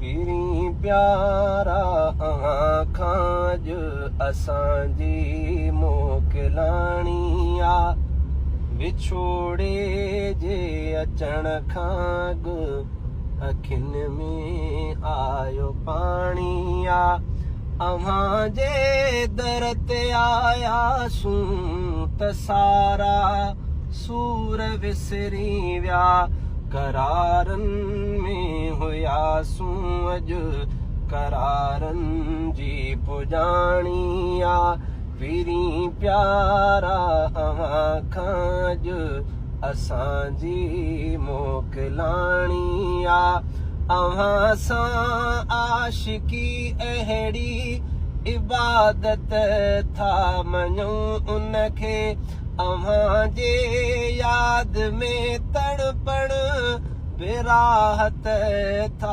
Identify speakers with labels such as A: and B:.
A: پرين پيارا اوهان کان اڄ اسان جي موڪلاڻي آ. وڇوڙي جي اچڻ کان اڳ اکين ۾ آيو پاڻي آ. اوهان جي در تي آياسون ته سارا سور وسري ويا. قرارن ۾ هياسون اڄ قرارن جي پڄاڻي آ. پرين پيارا اوهان کان اڄ اسان جي موڪلاڻي آ. اوهان سان عاشقي اهڙي عبادت ٿا مڃون ان کي. اوهان جي ياد ۾ تڙپڻ به راحت ٿا.